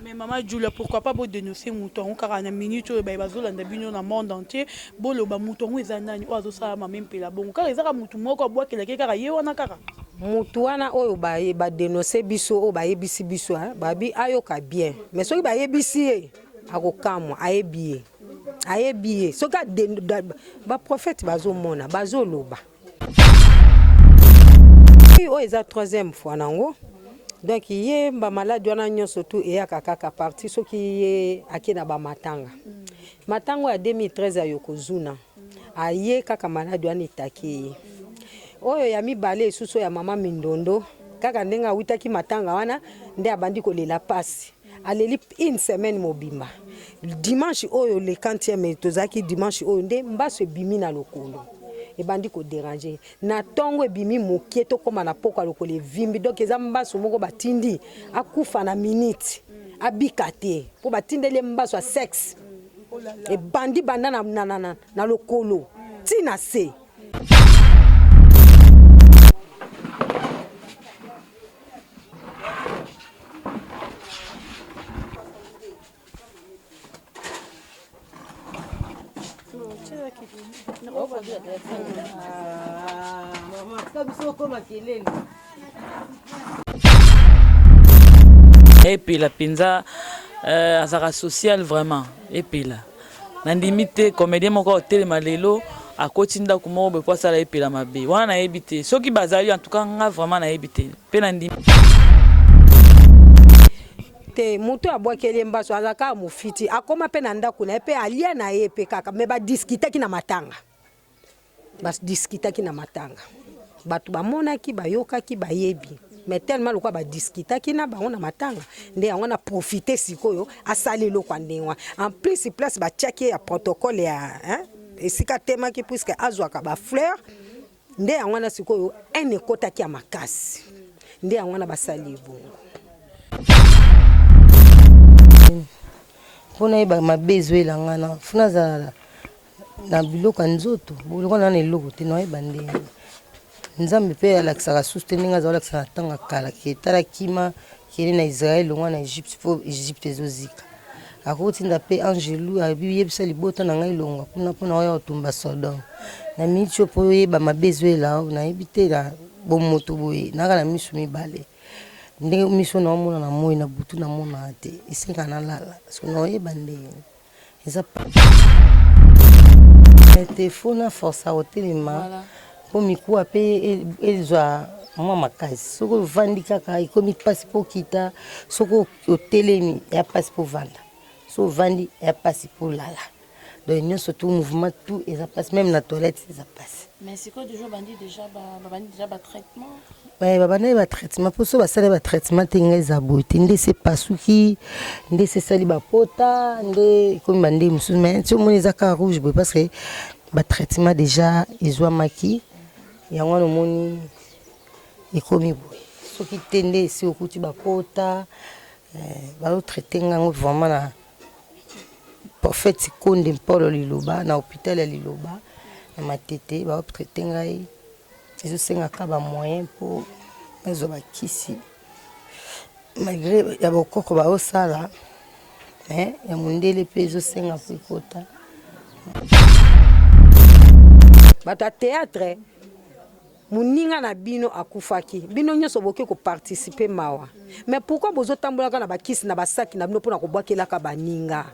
Mais maman Julia, pourquoi pas bo dénoncer mutu yango kaka na minute oyo baye bazolanda bino na monde entier, boloba mutu yango eza nani oyo azosala mama Mpela bongo. Kaka eza kaka mutu moko abwakelaki kaka ye wana kaka. Mutu wana oyo ba ba denoncer biso oyo bayebisi biso hein, babi ayoka bien mais soki bayebisi ye akokamwa ayebi ye ayebi ye soki ba prophète bazomona bazoloba. Oyo eza troisième fois nango donc ye ba maladi wana nyonso tu eyaka kaka parti soki ye ake na ba matanga matanga ya 2013 ya Yokozuna aye kaka maladi wana etake ye oyo ya mibale esusu ya mama Mindondo kaka ndenge awutaki matanga wana nde abandi kolela pasi aleli une semaine mobimba dimanche oyo le quantième tozalaki dimanche oyo nde mbasu ebimi na lokolo ebandi koderange na ntongo ebimi mokie tokóma na pokwa lokolo evimbi donc eza mbasu moko batindi akufa na minute abika te mpo batindeli ye mbasu ya sexe ebandi banda na, na, na, na, na lokolo ti na se. Epela mpenza euh, azalaka social vraiment epela nandimi te comédien moko otelema lelo akoti ndako moko boye po asala epela mabe wana nayebi te soki bazali en tout cas nga vraiment nayebi te mpe nandimi te moto abwakeli ye mbaso aza kaka mofiti akoma mpe na ndako na ye mpe alia na ye mpe kaka me badiskitaki na matanga badiskitaki na matanga bato bamonaki bayokaki bayebi mais tellement lokola badiskitaki na bango na matanga nde yango na profite sikoyo asali eloko ya ndenge wana en plus place batiaki ye ya protocole ya hein, esika atemaki puisque azwaka bafleur nde yango wana sikoyo haine ekotaki ya makasi nde yango wana basali ye bongo. Mpo nayeba mabe ezoyela ngai na fo nazala na biloko ya nzoto lokola na na eloko te nayeba ndenge nzambe mpe alakisaka susu te ndenge azala kolakisa na ntango ya kala ke tala kima kende na israel longwa na egypte mpo egypte ezozika akotinda mpe angelu alobi yebisa libota na ngai longwa kuna mpo na oya kotumba sodome na miniti oyo mpo oyeba mabe ezoyela yo nayebi te na bomoto boye naka na miso mibale ndenge miso naomona na moi na butu namonaka te esengaka nalala soki naoyeba ndenge eza te fo na force ya kotelema mpo mikuwa mpe ezwa mwa makasi soki ovandi kaka ekomi mpasi mpo okita soki otelemi ya mpasi mpo ovanda soki ovandi ya mpasi mpo olala donc nyonso tout mouvement tout eza mpasi meme na toilette eza mpasi Mais sikoyo toujours bandi déjà babandi déjà ba traitement. Ouais, babandaki ba traitement mpo so basali ba traitement te ngai eza boye te nde se pasuki nde se esali bapota nde ekomi bande mosusu mais ti omoni eza kaka rouge boye parce que ba traitement déjà ezwamaki yango wana omoni ekomi boye soki te nde esi okuti bapota eh, bazotraite ngai yango vraiment na prophète Konde Mpolo Liloba na hôpital ya Liloba na Matete baotraite ngai ezosenga kaka ba moyen mpo nazwa bakisi malgré ya bokoko baosala mais ya mondele mpe ezosenga mpo ekota bato ya théâtre Muninga na bino akufaki bino nyoso boke ko participer mawa mais pourquoi bozo tambolaka na ba kisi na ba saki na bino pona kobwakelaka baninga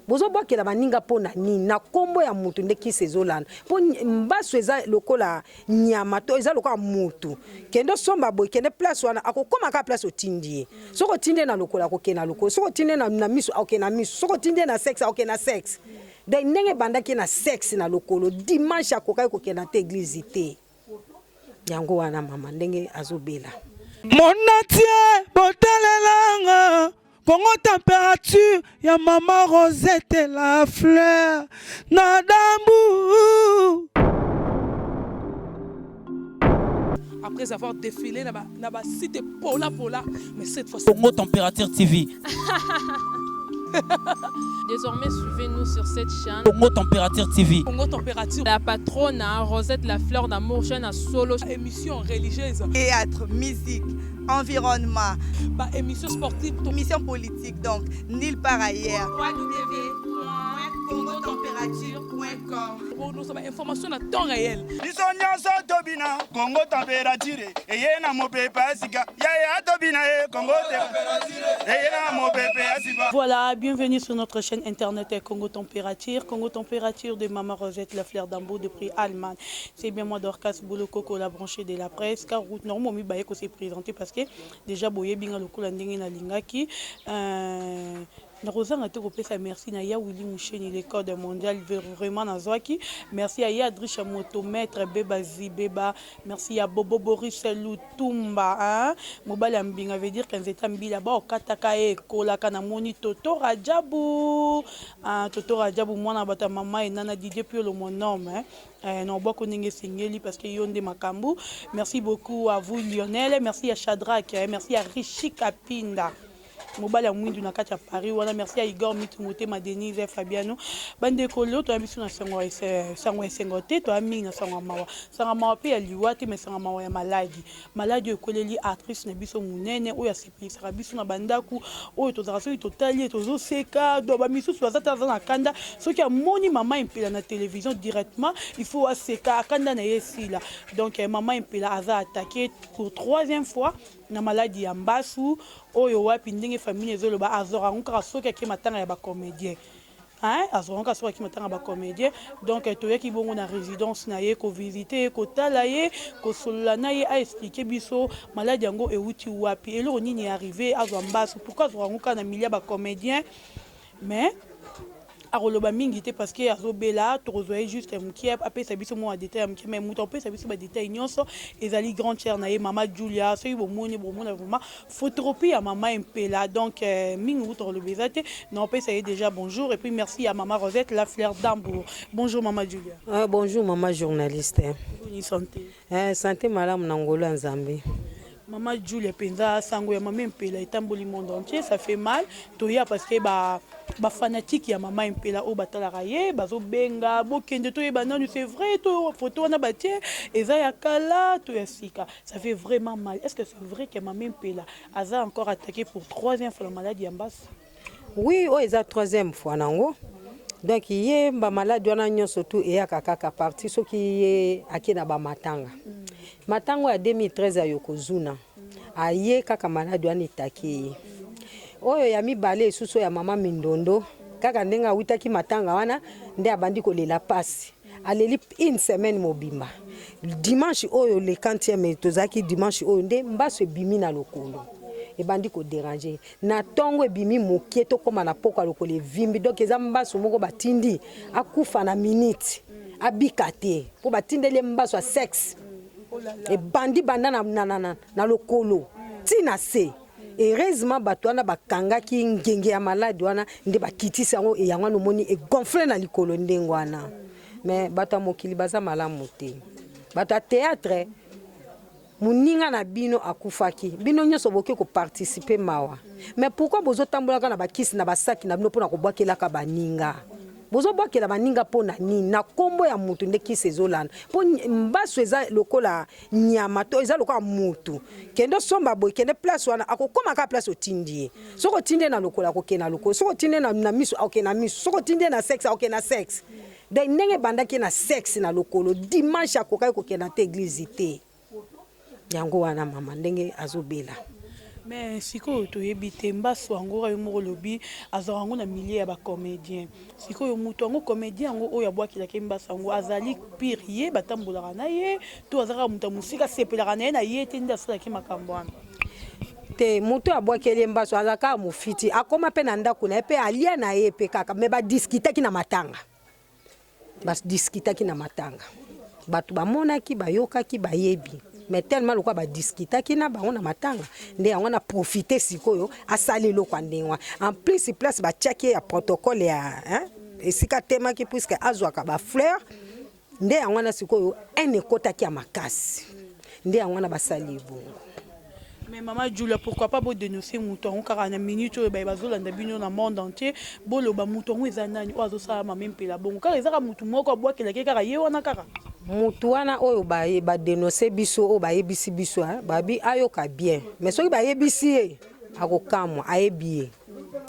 bozo bwakela baninga pona nini na kombo ya mutu nde kisi ezolanda po mbasu eza lokola nyama to eza lokola mutu kende osomba boye kende place wana akokoma kaka place otindi ye soki otindi ye na lokolo akokende na lokolo soki otindi ye na, na miso akokende na miso soki otindi ye na sexe akokende na sexe Donc ndenge ebandaki na sexe na lokolo dimanche akokaki kokenda te eglise te yango wana mama ndenge azobela. Monatie botalelanga Congo température ya mama Rosette la fleur na dambu après avoir défilé na ba, na ba site pola pola mais cette fois Congo Température TV. Désormais, suivez-nous sur cette chaîne. Congo Température TV. Congo Température. La patronne, hein, Rosette La Fleur d'Amour, chaîne à solo. Émission religieuse. Théâtre, musique, environnement. Bah, émission sportive. Émission politique, donc, nulle part ailleurs. www.congotempérature.com Pour nous, information à temps réel. Biso nyonso tobina Congo Température eye na mopepe ya sika yaya tobina ye Congo eye na mopepe ya sika. Voilà, bienvenue sur notre chaîne internet Congo Température. Congo Température de Maman Rosette, la fleur d'Ambo depuis Allemagne. C'est bien moi Dorcas Bolokoko, la branchée de la presse. Car route normalement, mi baye ko se présenter parce que déjà boye binga lokola ndenge na lingaki. Nakozanga te kopesa merci na ya Willy Musheni, le code mondial vraiment nazwaki. Merci à ya Drisha Moto, maître Beba Zibeba. Merci à Bobo Boris Lutumba, hein? Mobali ya mbinga veut dire que nzeta mbila ba okataka e kolaka na moni Toto Rajabu. Hein, Toto Rajabu mwana bata mama et nana Didier Piolo mon homme, hein? Non boko ndenge sengeli parce que yo nde makambu. Merci beaucoup à vous Lionel, merci à Shadrach, hein? Merci à Richi Kapinda. Mobali ya mwindu na kati ya Paris wana. Merci à Igor Mitu Motema, Denise Fabiano. Bandeko lelo toya biso na sango ya sango ya esengo te, toya mingi na sango ya mawa. Sango ya mawa pe ya liwa te, mais sango ya mawa ya maladi. Maladi oyo ekweleli actrice na biso monene oyo asepelisaka biso na bandaku oyo tozalaka soki totali ye tozoseka. Donc ba misusu baza te aza na kanda soki amoni mama Impela na télévision directement il faut aseka kanda na ye esila. Donc mama Impela aza attaqué pour troisième fois na maladi ya mbasu oyo wapi ndenge famille ezoloba azwaka yango kaka soki ake matanga ya ba comédien, hein, azwaka yango kaka soki ake matanga ya ba comédien. Donc toyaki bongo na résidence na ye kovisite ye, kotala ye, kosolola na ye, aexplike biso maladi yango ewuti wapi, eloko nini arrivé azwa mbasu, pourquoi azwaka yango kaka na milieu ya ba comédien. Mais akoloba mingi te parce que azobela, tokozwa ye juste mokie apesa biso mwa détail ya mokie. Mais moto apesa biso badetail nyonso ezali grande sœur na ye, mama Julia. Soki bomoni, bomona vraiment photocopie ya mama Impela. Donc mingi kuta koloba eza te, na opesa ye déjà bonjour et puis merci ya mama Rosette La Fleur d'Ambour. Bonjour mama Julia. Bonjour mama journaliste. Boni santé? Santé malamu na ngolu ya Nzambe. Mama Julia, mpenza sango ya mama Impela etamboli monde entier, ça fait mal. Toya parce que ba bafanatique ya mama Impela oyo batalaka ye bazobenga bokende toyeba nanu c'est vrai to photo wana batie eza ya kala to ya sika. Ça fait vraiment mal. Est ce que c'est vrai que mama Impela aza encore attaqué pour troisième fois na maladie ya mbasu? Oui, oyo eza troisième fois nango. Donc ye bamaladi wana nyonso tu eyaka kaka parti soki ye ake na bamatanga. Matanga ya 2013 ya Yokozuna, aye kaka maladi wana etake ye. Oyo ya mibale esusu ya mama Mindondo, kaka ndenge awutaki matanga wana nde abandi kolela pasi, aleli une semaine mobimba. Dimanche oyo le 40e tozalaki, dimanche oyo nde mbaso ebimi na lokolo, ebandi kodéranger na ntongo, ebimi mokie, tokóma na pokwa lokolo evimbi. Donc eza mbaso moko batindi akufa na minute, abika te, mpo batindeli ye mbaso ya sexe ebandi banda na lokolo ntina se. Heureusement bato wana bakangaki ngenge ya maladi wana nde bakitisi yango, yango wana omoni egonfle na likolo ndenge wana. Mais bato ya mokili baza malamu te. Bato ya théâtre, moninga na bino akufaki, bino nyonso bokoki koparticiper mawa, mais pourquoi bozotambolaka na bakisi na basaki na bino mpona kobwakelaka baninga? Bozobwakela baninga mpo na nini? Na nkombo ya mutu nde kisi ezolanda, mpo mbasu eza lokola nyama to eza lokola mutu. Kende osomba boye, kende place wana, akokóma kaka place otindi ye. Soki otindi ye na lokolo, akokende na lokolo. Soki otindi ye na miso, akokende na miso. Soki otindi ye na sexe, akokende na sexe. Donc ndenge ebandaki ye na sexe na lokolo, dimanche akokaki kokende te église te. Yango wana mama ndenge azobela. Mais sikoyo toyebi te mbasu yango oyo moko olobi azwaka yango na milieu ya bacomédien. Sikoyo moto yango, comédien yango oyo abwakelaki mbasu yango, azali pire ye batambolaka na ye to aza kaka moto ya mosika asepelaka na ye na ye te nde asalaki makambo wana? Te, moto abwakeli ye mbasu aza kaka mofiti, akóma mpe na ndako na ye mpe alia na ye mpe kaka. Me badiskutaki na matanga, badiskutaki na matanga, bato bamonaki, bayokaki, bayebi. Mais tellement lokola badiskutaki na bango na matanga nde yango na profite sikoyo asali eloko ya ndenge wana. En plus place batiaki ye ya protocole ya, hein, esika atemaki puisque azwaka bafleur, nde yango wana sikoyo ene ekotaki ya makasi, nde yango wana basali ebongo. Mais mama Julia, pourquoi pas bo dénoncer moto yango kaka na minute oyo baye bazolanda bino na monde entier, boloba moto yango eza nani oyo azosala mama Mpela bongo? Kaka eza kaka motu moko abwakelaki ye kaka ye wana kaka. Mutu wana oyo ba ba denoncer biso oyo bayebisi biso hein, babi ayoka bien mais soki bayebisi ye akokamwa, ayebi ye,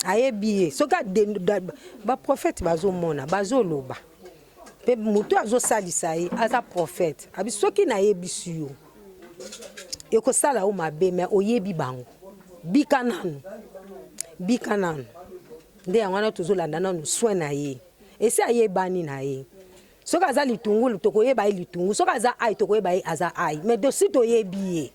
ayebi ye soki a ba prophète bazomona bazoloba pe mutu oyo azosalisa ye aza prophète abi soki nayebisi yo ekosala yo mabe mais oyebi bango bika nanu, bika nanu nde yango wana tozolanda nanu soin na ye esi ayebani na ye. Soki aza litungulu tokoyeba ye litungu soki aza ail tokoyeba ye aza ail mais dosi toyebi ye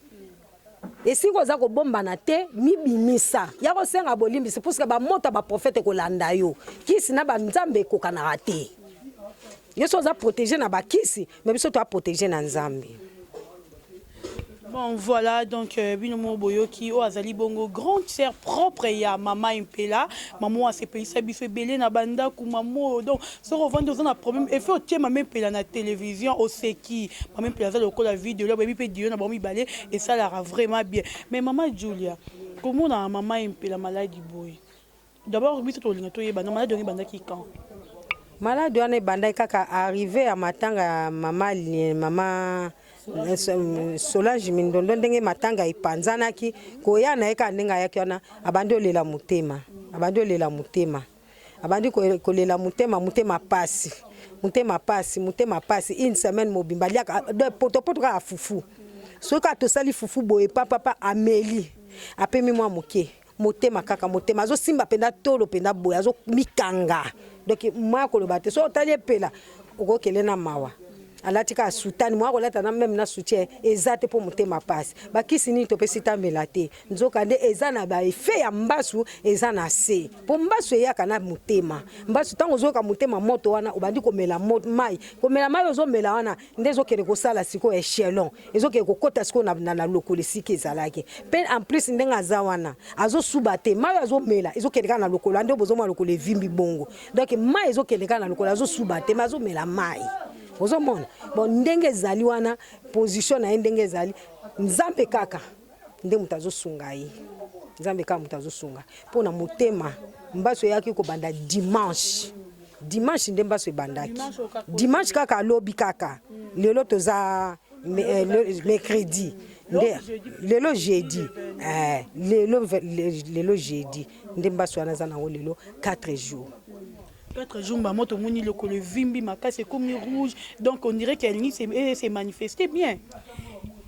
esika oza kobombana te mibimisa ya kosenga bolimbisi puisque ba moto ya ba prophète ekolanda yo kisi na ba nzambe ekokanaka te yo soki oza protege na ba kisi mais biso toa protege na nzambe. Bon voilà donc euh, bino moko boyoki oyo azali bongo grande sœur propre ya mama Impela, mama oyo asepelisa biso ebele na bandako, mama oyo donc soki ovandi oza na problème efe otie mama Impela na télévision oseki. Mama Impela aza lokola video boyebi mpe duo na bango mibale esalaka vraiment bien. Mais mama Julia, komona mama Impela maladi boye, D'abord biso tolinga toyeba na maladi yango ebandaki quand? Maladi wana ebandaki kaka arrive ya matanga ya mama mama Solange Mindondo, ndenge matanga epanzanaki koya na ye kaka ndenge ayaki wana abandi olela motema, abandi olela motema, abandi kolela motema, motema pasi, motema pasi, motema pasi, une semaine mobimba aliaka potopoto kaka fufu, soki kaka tosali fufu boye papapa ameli apemi mwa moke. Motema kaka motema azo simba penza tolo penza boye azo mikanga donc moyen ya koloba te soki otali epela okokele na mawa alati kaka soutane moyen ya kolata na meme na soutien eza te po motema pasi bakisi nini topesi tamela te nzoka nde eza na ba effet ya mbasu eza na se po mbasu eyaka na motema mbasu tango ozoyoka motema moto wana obandi komela mayi komela mayi ozomela wana nde ezokende kosala sikoyo echelon ezokende kokota sikoyo na, na, na lokolo esika ezalaki mpe en plus ndenge aza wana azosuba te mai oyo azomela ezokende kaka na lokolo nde bozomona lokolo evimbi bongo donc mai ezokende kaka na lokolo azosuba te mai azomela mai ozomona bon ndenge ezali wana position na ye ndenge ezali nzambe kaka nde moto azosunga ye nzambe kaka moto azosunga mpo na motema mbasu eyaki kobanda dimanche dimanche nde mbasu ebandaki dimanche kaka alobi kaka lelo toza eh, mercredi nde lelo jeudi eh, lelo lelo jeudi nde mbasu wana aza nango lelo 4 jours. 4 jours mbala moko tomoni lokolo evimbi makasi ekomi rouge, donc on dirait qu'elingi se manifester bien.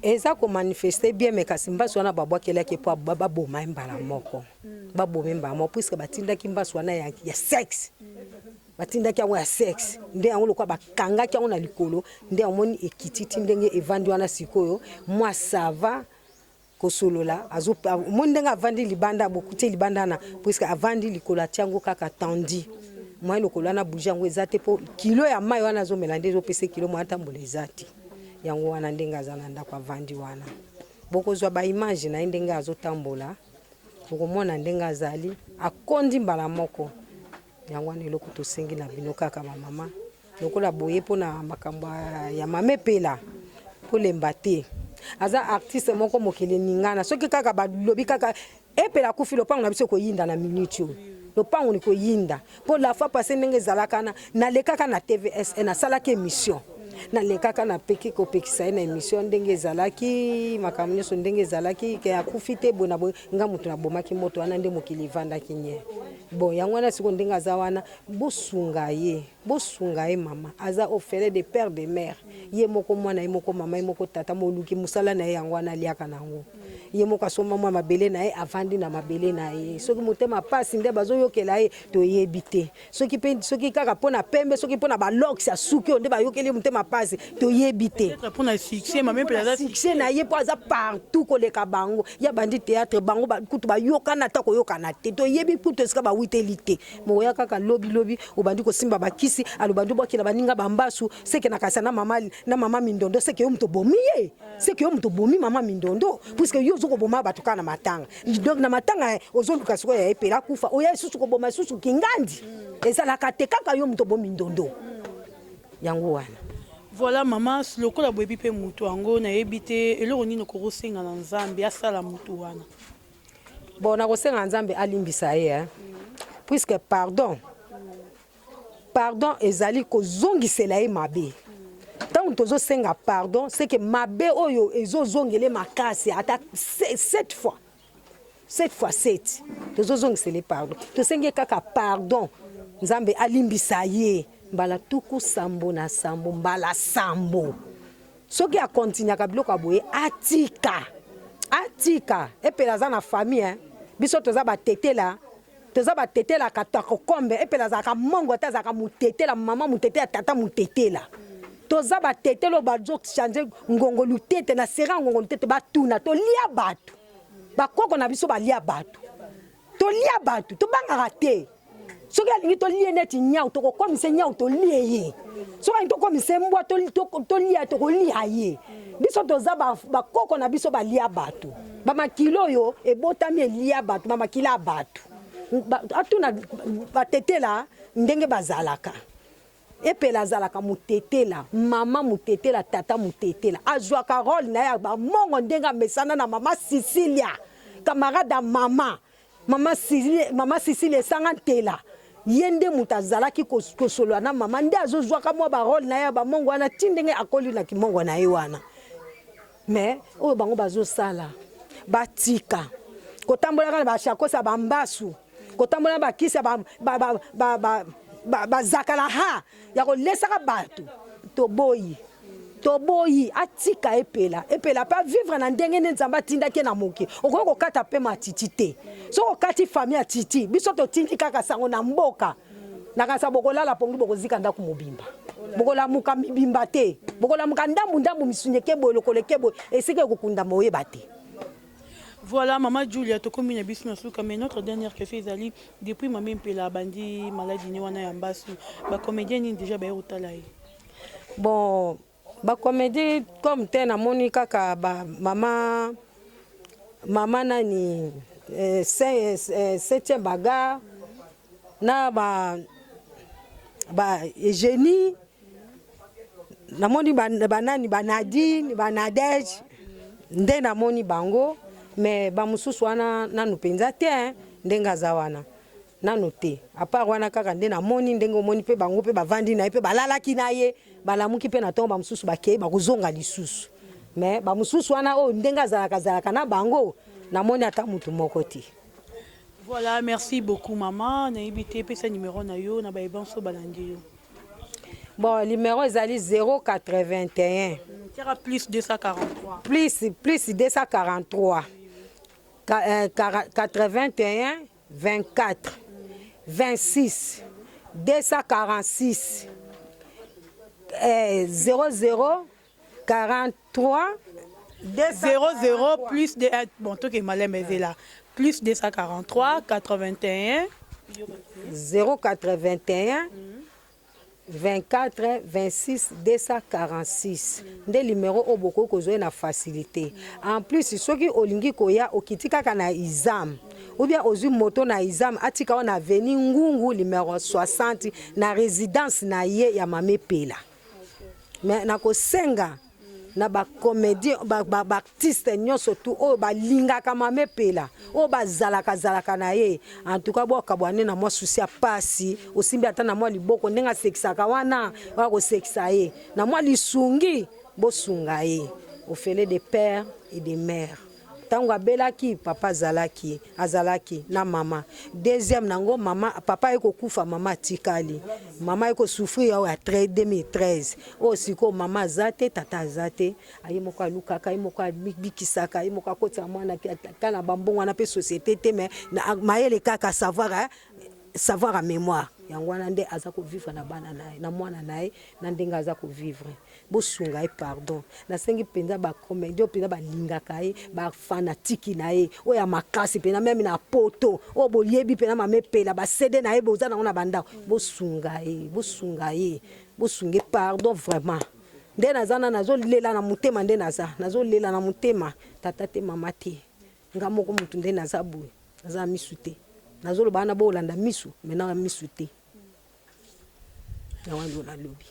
Eza ko manifester bien mais kasi mbasu wana babwakelaki ye po baboma ye mbala moko, baboma ye mbala moko puisque batindaki mbasu wana ya, ya sexe batindaki yango ya sexe nde yango lokola bakangaki yango na likolo nde omoni ekiti ti ndenge evandi wana sikoyo mwa sava kosolola azo omoni ndenge avandi libanda bokuti ye libanda wana puisque avandi likolo atia yango kaka tendi moyen lokolo wana bouge yango eza te po kilo ya mai wana azomela nde ezopesa ye kilo moyen atambola eza te yango wana ndenge aza na ndako avandi wana bokozwa ba image na ye ndenge azotambola bokomona ndenge azali akondi mbala moko yango wana eloko tosengi na bino kaka ba mama Lokola boye pona makambo ya mama epela kolemba te aza artiste moko mokili eningana soki kaka balobi kaka epela akufi lopango na biso ekoyinda na minute oyo lopango likoyinda po la fois passe ndenge ezalaka na nalekaka na tvsn nasalaki emission nalekaka na peki kopekisa ye na emission ndenge ezalaki makambo nyonso ndenge ezalaki ke akufi te boye na boye nga moto nabomaki moto wana nde mokili evandaki nye bon yango wana sikoyo ndenge aza wana bosunga ye Bosunga ye mama aza orphelin de père de mère ye moko mwana ye moko mama ye moko tata moluki musala na ye yango wana aliaka na yango ye moko asomba mwa mabele na ye avandi na mabele na ye soki motema pasi nde bazoyokela ye toyebi te soki pe soki kaka mpo na pembe soki mpo na balox ya suki oyo nde bayokeli ye motema pasi toyebi te mpo na succès mama mpe aza succès na ye mpo aza partout koleka bango ya bandi théâtre bango kutu bayokana ata koyokana te toyebi kutu esika bawiteli te Mokoya kaka lobi lobi obandi kosimba ba kisi alo obandi obwakela baninga ba mbasu seke na kanisa na mama na mama mindondo seke yo moto obomi ye seke yo moto obomi mama mindondo puisque yo ozo koboma bato kaka na matanga donc na matanga ozoluka sikoyo ya epela akufa oya lisusu koboma lisusu kingandi ezalaka te kaka yo moto obomi mindondo yango wana. Voilà maman, lokola boyebi mpe motu yango, nayebi te eloko nini okoki kosenga na Nzambe asala motu wana. Bon, nakosenga Nzambe alimbisa ye, hein? Puisque pardon, pardon ezali kozongisela ye mabe. Ntango tozosenga pardon, c'est que mabe oyo ezozongele makasi ata sept fois, 7 fois 7, tozozongisela ye pardon. Tosengi ye kaka pardon, Nzambe alimbisa ye mbala 77, mbala 7. Soki akontinuaka biloko ya boye, atika, atika. Epela aza na famille, hein? Biso toza batetela, toza batetela katakokombe. Epela azalaka mongo te, azalaka motetela, mama motetela, tata motetela. Toza batetela oyo bazochange ngongo lutete na sera ngongo lutete. Batuna, tolia bato, bakoko na biso balia bato, tolia bato, tobangaka te. Soki alingi tolie neti nyau, tokokomisa nyau, tolie ye. Soki alingi tokomisa mbwa, tolia, tokolia ye. Biso toza bakoko na biso balia bato, bamakili oyo ebotami elia bato, bamakili ya bato. Atuna batetela ndenge bazalaka. Epela azalaka motetela, mama motetela, tata motetela. Azwaka role na ye ya bamongo ndenge amesana na mama Sicilia, camarade ya mama. Mama Sicilia, mama Sicilia esanga ntela. Ye nde moto azalaki kosolola na mama, nde azozwaka mwa barole na ye ya bamongo wana ti ndenge akoli na kimongo na ye wana. Mais oyo bango bazosala, batika kotambolaka na bashakosa bambasu, kotambola na bakisi ya bazakala ha ya kolesaka bato. Toboyi, toboyi, atika Epela. Epela mpe avivre na ndenge nde Nzambe atindaki ye na mokili. Okoki kokata mpe matiti te. Soki okati famille ya titi, biso totindi kaka sango na mboka. Nakanisa bokolala pongi, bokozika ndako mobimba, bokolamuka mibimba te, bokolamuka ndambu ndambu, misuni eke boye, lokolo eke boye, esika ekokundama oyeba te. Voilà, Maman Julia, tokomi na biso na suka, mais notre dernière question ezali: depuis Mama Mpela abandi maladie ne wana ya mbasu, ba comédien nini déjà baye kotala ye? Bon, bacomédie comme te, namoni kaka ba mama, mama nani, septième bagarre na ba Eugénie. Namoni banani, banadine, banadege, nde namoni bango. Mais bamosusu wana nanu mpenza te, ndenge aza wana nano te. À part wana kaka nde namoni. Ndenge omoni mpe bango mpe bavandi na ye mpe balalaki na ye, balamuki mpe na ntongo, bamosusu bakei, bakozonga lisusu. Mais bamosusu wana oyo ndenge azalaka azalaka na bango, namoni ata motu moko te. Voilà, merci beaucoup maman. Nayebi te, pesa numéro na yo na bayebanso balandi yo. Bon, numéro ezali 081. Tiaka plus 243. Plus 243 81 24 26 246 00 43. 00 plus de, bon, toke maleme, ezela plus 243 81. 081 24 26 246 nde numero oyo bokoki kozwa ye na facilité. En plus, soki olingi koya, okiti kaka na Izam ou bien ozwi moto na Izam, atika wana avenue Ngungu numero 60, na résidence na ye ya Mame Pela. Mais nakosenga na bacomédien, baartiste nyonso tu oyo balingaka Mame Pela, oyo bazalaka zalaka na ye, en tout cas bokabwa nde na mwa susi ya pasi, osimbi ata na mwa liboko ndenge asekisaka wana, oya kosekisa ye na mwa lisungi, bosunga ye. Ofele de père et de mère, ntango abelaki, papa azalaki na mama. Deuxième nango, mama, papa ye kokufa, mama atikali, mama ye kosouffrir oyo ya 2013 oyo. Sikoyo mama aza te, tata aza te, aye moko alukaka, ye moko abikisaka, ye moko akotisaka mwana ka na bambongo wana mpe société te. Mais mayele kaka, savoir savoir ya mémoire, yango wana nde aza kovivre na bana na ye, na mwana na ye, na ndenge aza kovivre. Bosunga ye, pardon. Nasengi mpenza bacomédien oyo mpenza balingaka ye, bafanatiki na ye oyo ya makasi mpenza, même na poto, oyo boyebi mpenza Mama Epela, baCD na ye boza nango na bandako, bosunga ye, bosunga ye, bosunga ye, pardon. Vraiment, nde naza na nazolela na motema, nde naza nazolela na motema. Tata te, mama te, nga moko motu nde naza boye, naza na misu te. Nazoloba wana, boolanda misu, mai na misu te, yango wana nalobi.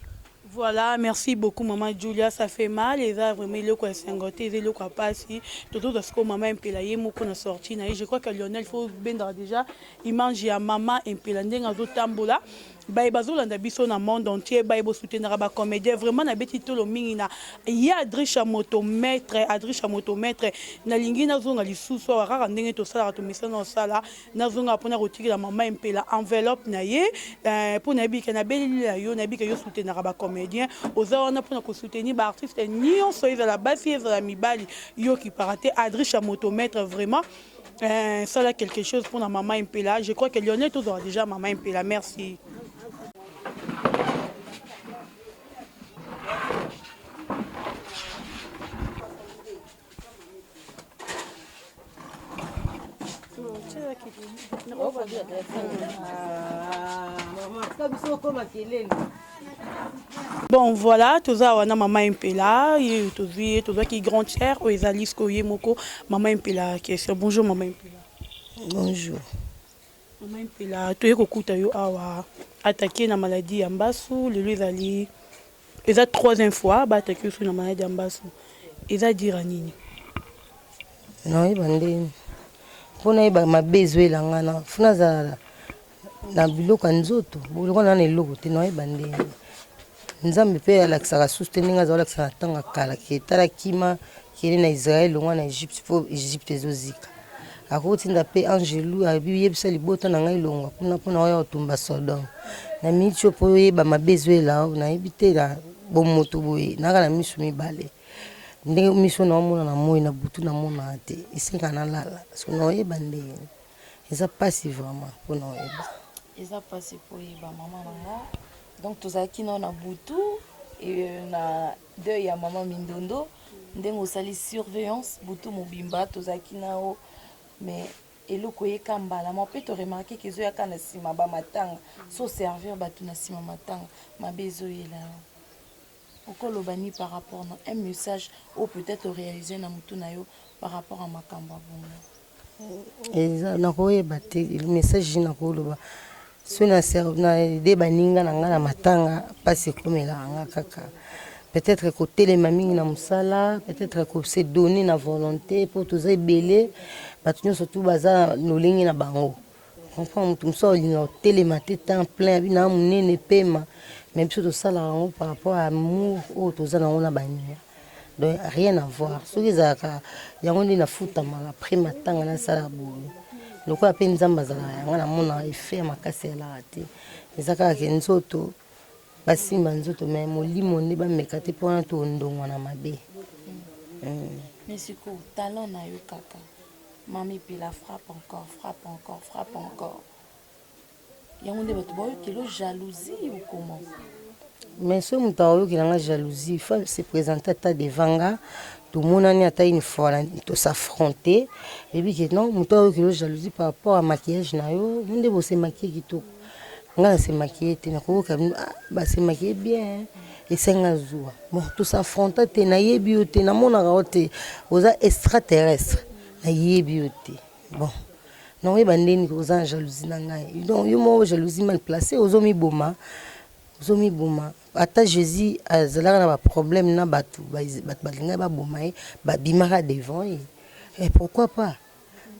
Voilà, merci beaucoup maman Julia, ça fait mal, eza vraiment eloko ya esengo te, eza eloko ya pasi. Tozozwa sikoyo mama Impela ye moko na sortie na ye. Je crois que Lionel faut bendaka déjà image ya mama Impela ndenge azotambola. Baye bazolanda biso na monde entier, baye bosoutenaka ba comédien, vraiment nabeti tolo mingi na ye Adricha Moto maître, Adricha Moto maître. Nalingi nazonga lisusu awa kaka ndenge tosalaka tomesana kosala. Nazonga pona kotikela maman Impela enveloppe na ye eh, po nayebi ke nabeleli yo, nayebi ke yo soutenaka ba comediens, oza wana pona ko soutenir ba artistes nionso, ezala basi ezala mibali, yo okipaka te. Adricha motomètre vraiment eh, sala quelque chose pona maman Impela. Je crois que Lionel tozwaka dejà maman Impela. Merci. Bon voilà, toza wana mama Impela, ye tozwi ye tozwaki grande sœur oyo ezali sikoyo ye moko mama Impela question. Bonjour mama Impela. Bonjour. Mama Impela, toye kokuta yo awa attaqué na maladie ya mbasu, lelo ezali Eza troisième fois ba attaquer yo na maladi ya mbasu. Eza dire nini? Naoyeba ndeni mpo nayeba mabe ezwela nga na fo nazala na biloko ya nzoto boloko na na eloko te naoyeba ndeni nzambe mpe alakisaka susu te ndenge azala olakisa na ntango ya kala ke tala kima kende na israel longwa na egypte mpo egypte ezozika Akotinda mpe anjelu ayebisa libota na ngai longwa kuna mpo na oya kotumba Sodome. Na miniti oyo mpo oyeba mabe ezoyela yo, nayebi te na bomoto boye, naka na miso mibale. Ndenge miso naomona na moi na butu namonaka te, esengaka nalala. So naoyeba ndenge eza pasi vraiment mpo na oyeba. Eza pasi mpo oyeba mama na nga. Donc tozalaki nao na butu et na deuil ya mama Mindondo. Ndenge osali surveillance butu mobimba tozalaki nao mais eloko eyeka mbala moko pe to remarque ke ezoya kaka na sima ba matanga so servir batu na sima matanga mabe ezoyela yo okoloba nini par rapport na un message oyo peut-etre o realiser na mutu na yo par rapport ya makambo ya bongo. Eza nakoyeba te message nini nakoloba soki na na aide baninga na nga na matanga pasi ekomelaka nga kaka peut-etre kotelema mingi na mosala peut-etre ko se donner na volonte po toza ebele bato nyonso tu baza lolenge na bango comprendre moto mosusu akolinga kotelema te temps plein abi na monene pema mais biso tosalaka yango par rapport à amour oyo toza na yango na baninga. Donc rien à voir soki ezalaka yango nde nafutamaka après matanga nasala boye lokola mpe nzambe azalaka yanga namonaka effet ya makasi elaka te eza kaka ke nzoto basimba nzoto me molimo nde bameka te mpo wana tondongwa na mabe mm. Mais sikoyo talent na yo kaka mami pela frappe encore frappe encore frappe encore Yango nde bato baoyokela yo jalousie ou comment? Mais soki moto akoyokela nga jalousie, il faut se présenter ata devant nga, tomonani ata une fois to s'affronter, eyebi ke non moto akoyokela yo jalousie par rapport ya maquillage na yo, yo nde bo se maquiller kitoko, nga na se maquiller te, nakoyoka bino ah ba se maquiller bien esali nga zuwa, bon to s'affronta te, nayebi yo te, namonaka yo te, oza extra terrestre, nayebi yo te. Bon nakoyeba nde nini oza na jalousie na ngai donc yo moko jalousie mal placée ozomiboma ozomiboma ata Jésus azalaka na ba problème na bato bato balingaki baboma ye babimaka devant ye et pourquoi pas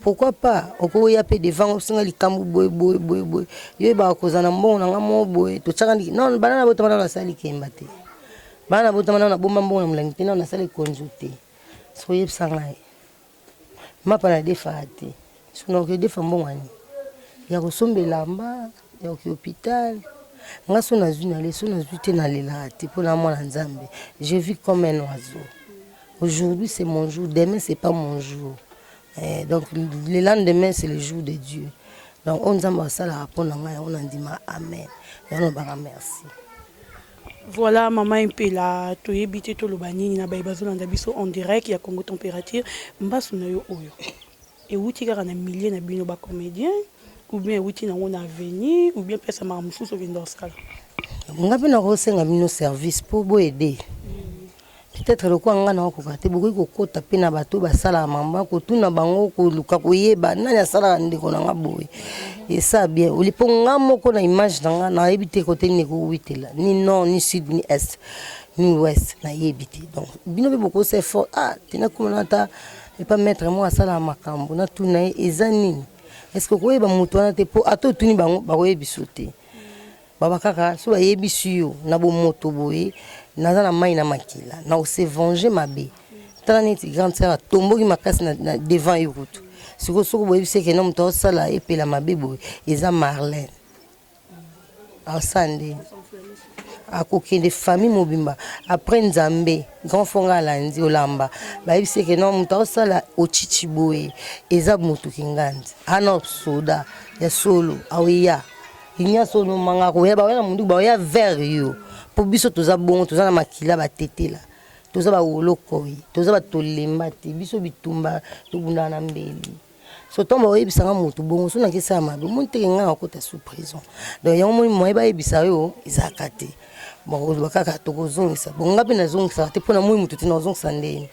pourquoi pas okoya mpe devant osinga likambo boye boye boye boye yo oyebaka kozala na mbongo na ngai moko boye totyaka non bana na botama nano nasala likemba te bana na botama nano nabomba mbongo na molangi te nano nasala ekonzo te soki oyebisa ngai Mapa na defaka te soki nakoki defa mbongo ya nini ya kosomba elamba ya koki hopital nga so nazwi nale so nazwi te nalelaka te mpo na mwana nzambe je vis comme un oiseau aujourd'hui c'est mon jour demain c'est pas mon jour eh, donc le lendemain c'est le jour de Dieu donc oyo nzambe asalaka mpo na ngai yango nandima amen yango nalobaka merci Voilà maman Impela toyebi te toloba nini na baye bazolanda biso en direct ya Congo Temperature mbasu na yo oyo ewuti kaka na milieu na bino ba comediens ou bien ewuti nango na avenue ou bien place ya makambo mosusu okenda kosala? Nga mpe nakosenga bino service mpo bo aider. Peut-etre lokola nga nakokoka te, bokoki kokota pe na bato oyo basalaka makambo wana, kotuna bango, koluka koyeba nani asalaka ndeko na nga boye. Esala bien oli po nga moko na image na nga nayebi te kote nini ekowutela, ni nord ni sud ni est ni ouest nayebi te. Donc bino pe bokosala effort, ah te nakoma na ata epa maitre moko asalaka makambo natuna ye eza nini? Est-ce que okoyeba moto wana te po ata otuni bango bakoyebisa yo te. Baba kaka soki bayebisi yo na bomoto boye naza na mayi na makila nako se venger mabe tala neti grande sœur atomboki makasi na, na devant yo kutu sikoyo soki boyebisi ye ke no moto aosala epela mabe boye eza Marlène aosala nde akokende famille mobimba après nzambe grand frère nga alandi olamba bayebisi ye ke no moto aosala ochichi boye eza moto kingandi ana soda ya solo aoya Ignace ono manga koya baoya na munduki baoya vers yo po biso toza bongo toza na makila batetela toza ba wolokoi toza ba tolemba te biso bitumba tobundaka na mbeli so ntango bakoyebisa nga motu bongo so nakesala mabe omoni teke nga nakota sous prison donc yango moni moye bayebisa yo ezalaka te bakoloba kaka tokozongisa bon nga mpe nazongisaka te mpo na moi motu te nazongisa ndeni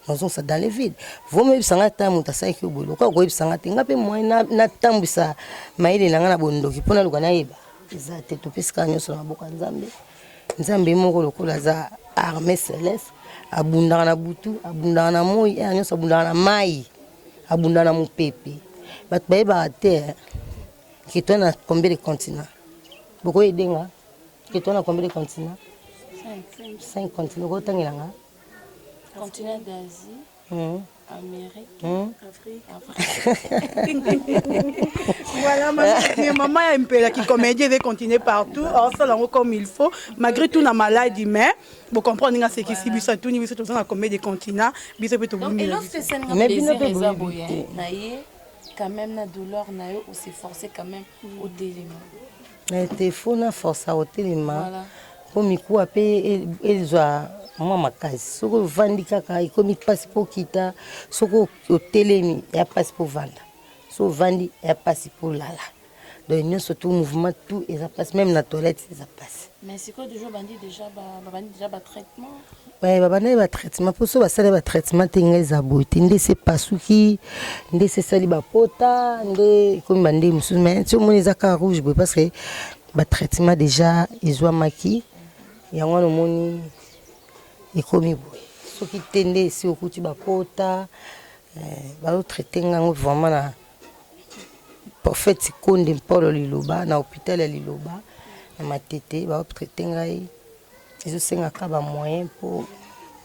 Nazongisa dans le vide. Vaut mieux yebisa nga ata moto asalaki yo boye. Lokola okoyebisa nga te, nga mpe moyen natambwisa mayele na nga na bondoki mpo naluka nayeba eza te. Topesi kaka nyonso na maboko ya Nzambe. Nzambe ye moko lokola aza armée céleste, abundaka na butu, abundaka na moi, heure nyonso abundaka na mayi, abundaka na mopepe. Bato bayebaka te que toza na combien de continents. Boko aider nga? Que toza na combien de continents? 5 continents. Okotangela nga? Continent d'Asie, Amérique, Afrique. Voilà, maman, maman ya Mpela qui comédien veut continuer partout, osala yango comme il faut, malgré tout na maladie, mais bo comprendre nga sekisi biso atuni biso toza na combien de continents, biso pe Donc, tobumi na eloko biso. esalinga Mais bino plaisir pe eza boyebi boye te. na ye quand même na douleur na yo ose forcer quand même otelema. Na te faut na forsa kotelema Voilà. po mikuwa pe ezwa mwa makasi. Soki ovandi kaka ekomi pasi po okita, soki otelemi eya pasi po ovanda, soki ovandi eya pasi po olala. Donc nionso tout mouvement tout eza pasi meme na toilette eza pasi. Mais sikoyo toujours obandi dejà ba babandi dejà ba traitement? Eh babandaki ba traitement po soki basali ba traitement te ngai eza boye te nde esi epasuki nde esi esali ba pota nde ekomi ba ndenge mosusu mais ti omoni eza kaka rouge boye parce que ba traitement dejà ezwamaki yango wana omoni ekomi boye soki te nde esi okuti ba pota eh, bazo traite ngai yango vraiment na prophète Konde Mpolo Liloba na hôpital ya Liloba na Matete bazo traite ngai Ezo senga kaka ba moyen po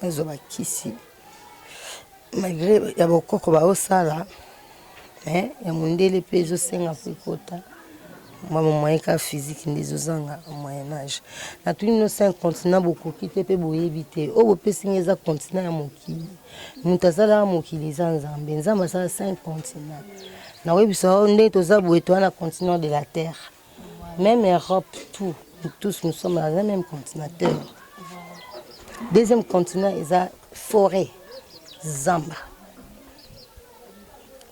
nazwa ba kisi malgre ya bokoko bazo sala mais ya mundele pe ezo senga po ekota mwa ba moyen kaka physique nde ezo zanga moyen age. Natuni bino 5 continent bokoki te pe boyebi te oyo bopesi nga eza continent ya mokili mutu asalaka mokili eza Nzambe, Nzambe asala 5 continent nakoyebisa yo ndenge toza boye toza na continent de la terre. Meme Europe tout nous tous nous sommes dans un même continent terre. Deuxième continent eza forêt zamba.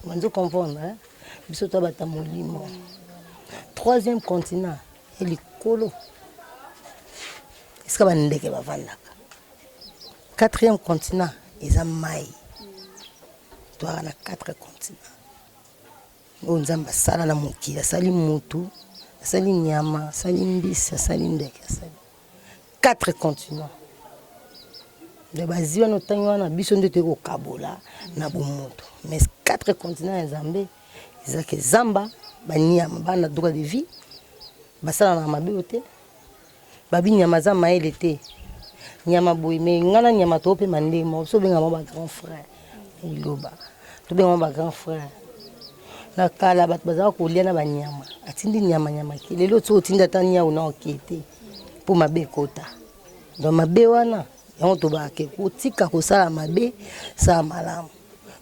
Banzo comprendre hein? Biso to bata molimo. Troisième continent e likolo. Esika ba ndeke bavandaka. Quatrième continent eza mai. Toaka na quatre continents. Oyo Nzambe asala na mokili, asali mutu, asali nyama, asali mbisi, asali ndeke, asali quatre continents. Donc bazwi wana otangi wana biso nde toyei kokabola na bomoto. Mais quatre continents ya Nzambe eza ke zamba, banyama bana droit de vie basalanaka mabe oyo te. Babi nyama aza mayele te nyama boye mais nga na nyama to pema ndenge moko biso benga ba grand frère liloba to benga ba grand frère na kala bato bazalaka kolia na banyama atindi nyama nyama ke lelo soki otindi ata niau na oke te mpo mabe ekota donc mabe wana yango tobaka ke kotika kosala mabe sala malamu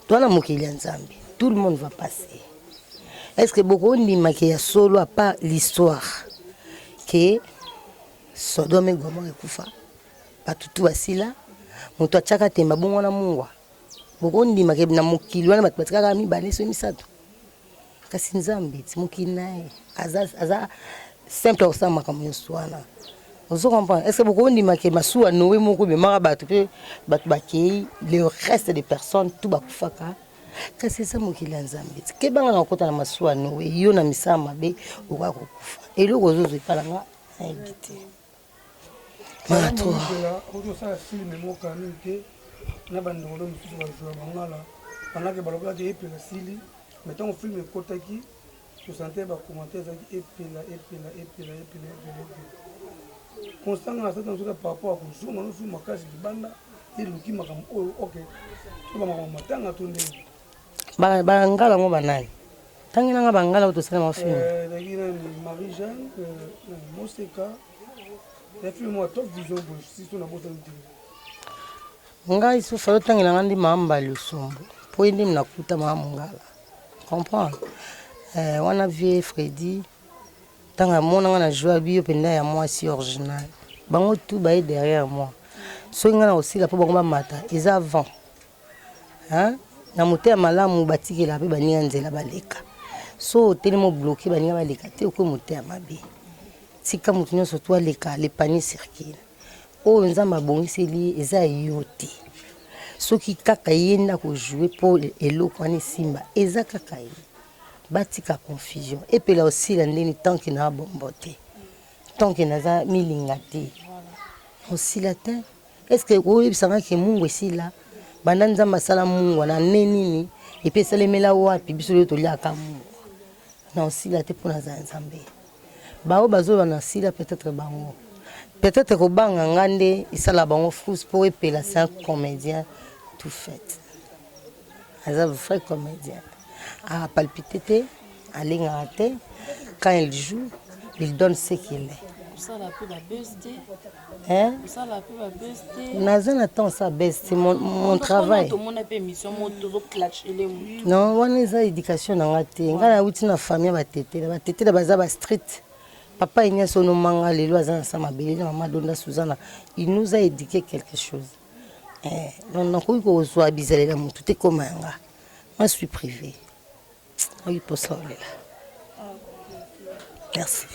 toa na mokili ya nzambe tout le monde va passer est ce que bokondima ke ya solo à part l'histoire ke Sodome et Gomorrhe ekufa bato tu basila moto atiaka temba bongo wana mungwa bokondima ke na mokili wana bato batikaka mibale so misato kasi nzambe ti mokili na ye aza, aza simple kosala makambo nyonso wana. Ozo comprendre? Est-ce que bokondima ke masuwa Noé moko ememaka bato mpe bato bakei, le reste des personnes tout bakufaka? Kasi eza mokili ya Nzambe. Kebanga na kokota na masuwa Noé, yo na misala mabe okoya kokufa. Eloko ozozwa epa na nga nayebi te. Mawa trop. Ozosala film moko kala mingi te na bandeko no mosusu bazwa bangala pendant ke balobaki epela sili mais ntango film ekotaki Tosante ba commentaire ezalaki epela epela epela epela epela epela. Constant nga nasati nazoka par rapport ya kozonga nosu makasi libanda eluki makambo oyo ok to ba makambo matanga to ndenge. Ba bangala ngo banani? Tangela nga bangala oyo tosala ma film. Euh, ezalaki nani Marie Jeanne euh, Moseka ya film moko top vision boye siso nabosani te. Ngai sufa otangela nga nde mama Lusombo po ye nde nakuta mama Mongala. Comprendre eh, wana vieux Freddy ntango amona nga na joie biyo mpenza ya mwasi original bango tout baye derrière moi soki nga na kosila mpo bango bamata eza vent hein? na motema malamu batikela mpe baninga nzela baleka so otelemi obloke baninga baleka te okomi motema mabe tika moto nyonso to aleka le panier circule Oyo Nzambe abongiseli ye eza yo te. Soki kaka ye nde ako jouer po eloko wana esimba eza kaka ye. Batika confusion. Epela osila ndeni tant que na bombo te. Tant que naza milinga te. Osila te. Est-ce que oyebisa nga ke mungu esila? Banda Nzambe asala mungwa na annee nini? Et puis esalemela wapi? Biso lelo toliaka mungwa. Na osila te po naza Nzambe. Ba oyo bazoloba na sila peut etre bango peut etre kobanga nga nde esala bango fous po epela c'est un comedien tout fait aza vrai comedien a palpite te alengaka te quand il joue il donne ce qu'il est Hein? Naza na temps ça baisse c'est mon, mon travail. Non, wana eza éducation na nga te. Nga nauti na famille ya batetela. Batetela baza ba street. Papa Ignace Onomanga lelo aza na sa mabele na mama Donda Suzana. Il nous a éduqué quelque chose. Eh, donc nakoki kozwa bizalela motu te koma ya nga. Moi je suis privé. Oyi posa olela. Merci.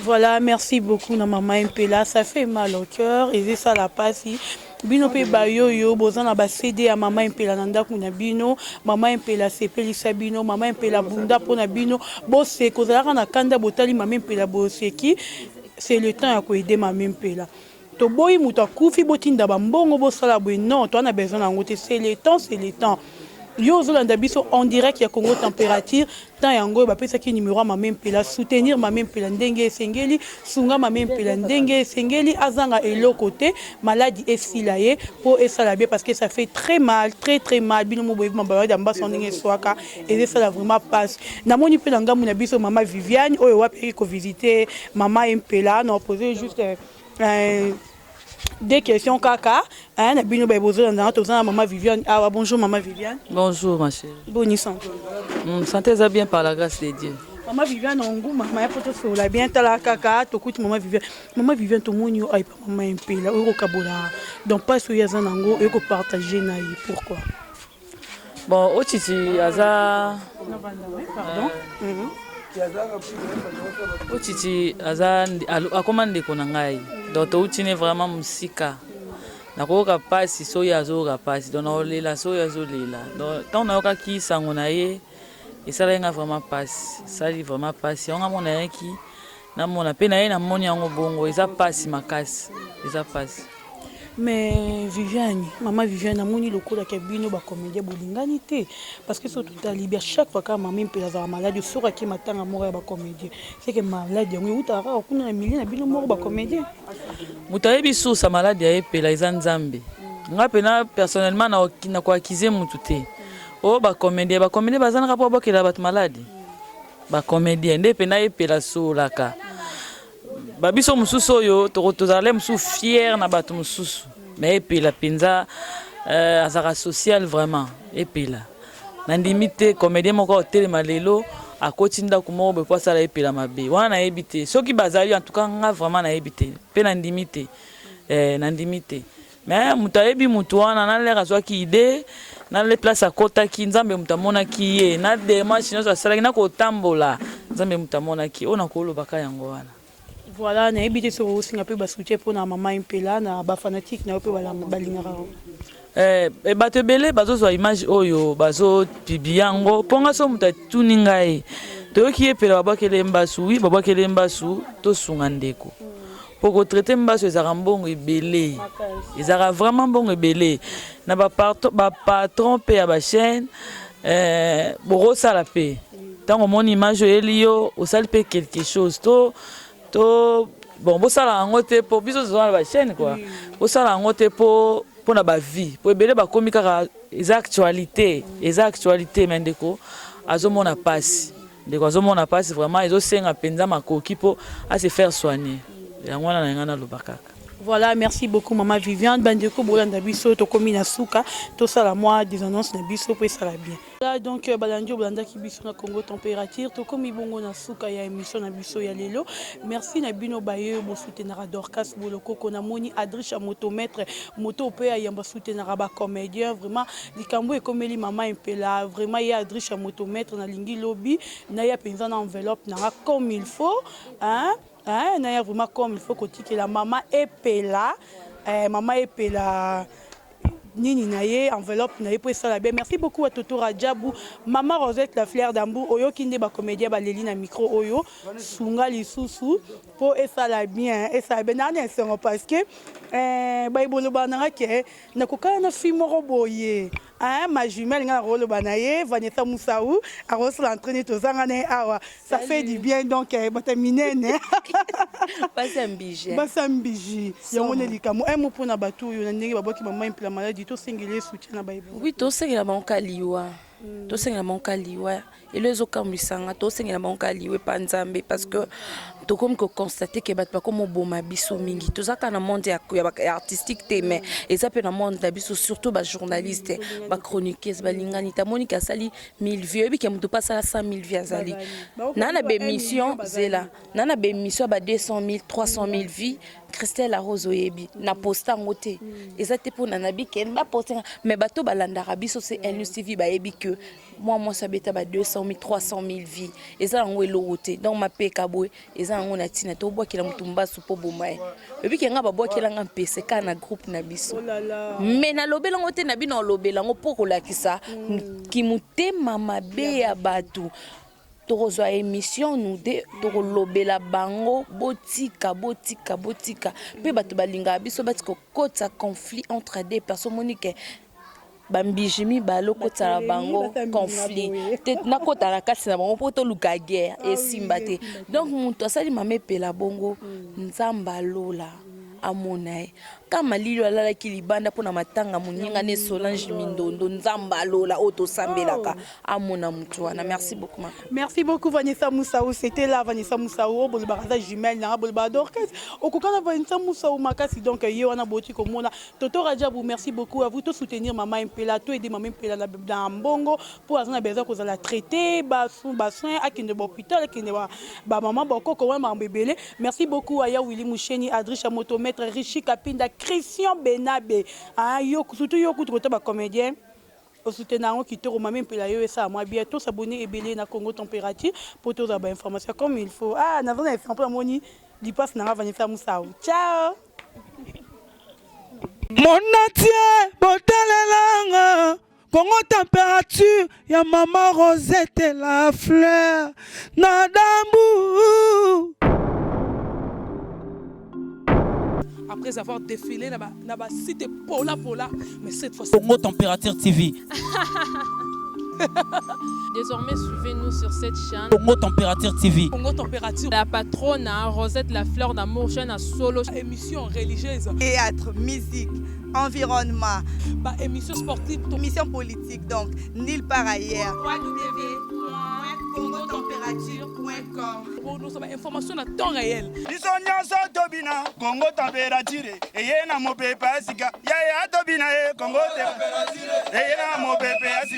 Voilà, merci beaucoup na maman Mpela, ça fait mal au cœur et ça la pasi. Bino pe bayoyo boza na ba CD ya maman Mpela na ndaku na bino, maman Mpela sepelisa bino, maman Mpela bunda pona bino, boseka ozalaka na kanda botali maman Mpela boseki, c'est le temps ya ko aider maman Mpela. Toboyi mutu akufi botinda ba mbongo bosala boye non toza na besoin na yango te c'est le temps c'est le temps yo ozolanda biso en direct ya Congo temperature temps yango oyo bapesaki numero ya mame mpela soutenir mame mpela ndenge esengeli sunga mame mpela ndenge esengeli azanga eloko te maladi esila ye po esala bien parce que ça fait très mal très très mal bino mo boyebi mabaladi ya mbaso ndenge eswaka ezosala vraiment pasi namoni mpe na ngambo na biso mama Viviane oyo wapi ayaki kovisite mama mpela na opose juste Euh, deux questions kaka hein, na bino baye bozolanda nga toza na mama Viviane awa. Bonjour mama Viviane. Bonjour ma chérie. Boni santé? Santé eza bien par la grâce de Dieu. Mama Viviane onguma maya po tosolola bien tala kaka tokuti mama Viviane. Mama Viviane tomoni yo ayi pa mama Mpela oyo kokabola donc pasi oyo aza nango oyo kopartage na ye pourquoi? Bon, Otiti aza pardon. Otiti aza akoma ndeko na ngai donc touti ne vraiment mosika nakoyoka mpasi soki azoyoka mpasi donc nakolela soki azolela donc ntango nayokaki sango na ye esalaki nga vraiment mpasi esali vraiment mpasi yango nga mona yaki namona mpe na ye namoni yango bongo eza mpasi makasi eza mpasi Mais Viviane, maman Viviane, namoni lokola ke bino ba comédien bolingani te parce que soki totali bien chaque fois kaka mama Mpela azalaka malade soki ake matanga moko ya ba comédien c'est que malade yango eutaka kaka kuna na milieu na bino moko ba comédien. Moto ayebi source ya malade ya Epela eza Nzambe. Nga pena personnellement na ko accuser mutu te. Oh ba comédien, ba comédien baza naka po babwakela bato malade. Ba comédien nde pena Epela asololaka. Ba biso mosusu oyo tozala le mosusu fier na bato mosusu mais epela mpenza euh, azalaka social vraiment epela nandimi te comédien moko otelema lelo akoti ndako moko boye po asala epela mabe wana nayebi te soki bazali en tout cas nga vraiment nayebi te mpe nandimi te eh, nandimi te mais moto ayebi moto wana na lere azwaki idée na le place akotaki nzambe moto amonaki ye na démarche nyonso asalaki na kotambola nzambe moto amonaki oyo nakolobaka yango wana. Voilà, nayebi te soki okosenga mpe basoutien mpona mama Mpela na bafanatique na yo mpe balingaka yo. Bato ebele bazozwa image oyo, bazopublier yango mpo nga so moto atuni ngai, toyoki ye pela babwakele mbasu. Wi, babwakele mbasu, tosunga ndeko mpo kotraiter mbasu ezalaka mbongo ebele, ezalaka vraiment mbongo ebele. Na bapatron mpe ya bachaîne, bokosala mpe ntango omoni image oyeli yo, osali mpe quelque chose to bon, bosala yango te mpo biso toza na bachaîne quoi, bosala yango te mpo mpona bavie, mpo ebele bakomi kaka eza actualité, eza actualité. Mais ndeko azomona mpasi, ndeko azomona mpasi vraiment, ezosenga mpenza makoki mpo ase faire soigner. Yango wana na ngai naloba kaka. Voilà, merci beaucoup Maman Viviane. Bandeko bolanda biso, tokomi na suka, tosala mwa des annonces na biso po esala bien. Voilà, donc balandi oyo bolandaki biso na Congo Température, tokomi bongo na suka ya émission na biso ya lelo. Merci na bino baye bosoutenaka Dorcas Bolokoko, namoni Adricha Motomètre, moto mpe ayamba soutenaka bacomédien. Vraiment likambo ekomeli mama Mpela, vraiment ye Adricha Motomètre, nalingi lobi naya mpenza na enveloppe nanga comme il faut, hein? Hein, naya vraiment comme il faut kotikela mama Epela, mama Epela nini na ye, enveloppe na ye mpo esala bien. Merci beaucoup à Toto Rajabu, mama Rosette la fleur d'amour. Oyoki nde bacomédien baleli na micro oyo, sunga lisusu mpo esala bien, esala bien. Naa na esengo parce que bayeboloba nanga ke nakokala na fille moko boye, hein, ma jumelle. Nga nakoloba na ye Vanessa Musau, akosala entraîne, tozanga na ye awa, ça fait du bien. Donc bato minene. Basi ya mbiji. Basi ya mbiji, yango nde likambo. Un mot mpona bato oyo na ndenge babwaki mama Mpela maladi, tosengeli ye soutien na bayeba. Oui, tosengela bango ka liwa, tosengela bango ka liwa. Elo ezokambwisanga, tosengela bango ka liwa epa Nzambe, parce que tokomi koconstater ke bato bakomi oboma biso mingi. Toza kaka na monde ya artistique te, mais eza mpe na monde na biso, surtout bajournaliste, bachroniqueuse balingani. Tamoniki asali 1000 vues, oyebi ke moto mpe asala 100 000 vues, azali na bémission zela na bémission ya ba 200 000, 300 000 vues. Christelle Arose, oyebi na poste yango te, eza te mpona nabi ke baposte nga, mais bato balandaka biso se LNews TV bayebi ke mwa mwasi abeta ba 200 000, 300 000 vues, eza yango eloko te. Donc mapeka boye eza yango na ntina te. Obwakela motu mbasu mpo boma ye, oyebi ke nga babwakelanga mpese kaka na groupe na biso, mais nalobela yango te na bino, olobela yango mpo kolakisa kimotema mabe ya bato. Tokozwa émission nous deux, tokolobela bango. Botika, botika, botika mpe bato balingaka biso, batika kokota conflit entre deux personnes. Omoni ke bambiji mibale okotala bango conflit te, nakota na kati na bango mpo toluka guerre, esimba te. Donc moto asali mama Epela bongo, Nzambe alola amona ye. Ka malili alalaki libanda mpona matanga moninga ne Solange Mindondo, Nzambe alola oyo tosambelaka amona motu wana. Merci beaucoup ma. Merci beaucoup Vanessa Moussaou, c'était là Vanessa Moussaou, bolobaka aza jumelle nanga, bolobaka Dorcas okokana Vanessa Moussaou makasi. Donc ye wana boti komona Toto Rajabu, merci beaucoup à vous. To soutenir mama Mpela, to aider mama Mpela na mbongo mpo aza na besoin kozala traité, basoin, akende bahôpital, akende bamama bakoko wana, makambo ebele. Merci beaucoup aya Willy Musheni, Adrisha Motomètre, Richi Kapinda, Christian Benabe, ah, yo surtout, yo kutu kota bacomédien osoutenir yango kitoko. Mami Mpela, yo esala mwa bien, tosabonner ebele na Congo Température mpo tozwa bainformation comme il faut. Ah, naza na esengo mpo namoni lipasi nanga Vanessa Musau. Ciao. Monatie botalelanga Kongo Température ya mama Rosette la fleur na dambu. Après avoir défilé na ba site pola pola, mais cette fois Congo Température TV. Désormais, suivez-nous sur cette chaîne. Congo Température TV. Congo Température. La patronne, hein, Rosette la fleur d'amour, chaîne à solo. Émission religieuse. Théâtre, musique, environnement. Bah, émission sportive. Émission politique, donc nulle part ailleurs. www.congotempérature.com. Pour nous, information à temps réel. Biso nyonso tobina Kongo Température eye na mopepe ya sika, yaya tobina ye Kongo eye na mopepe ya sika.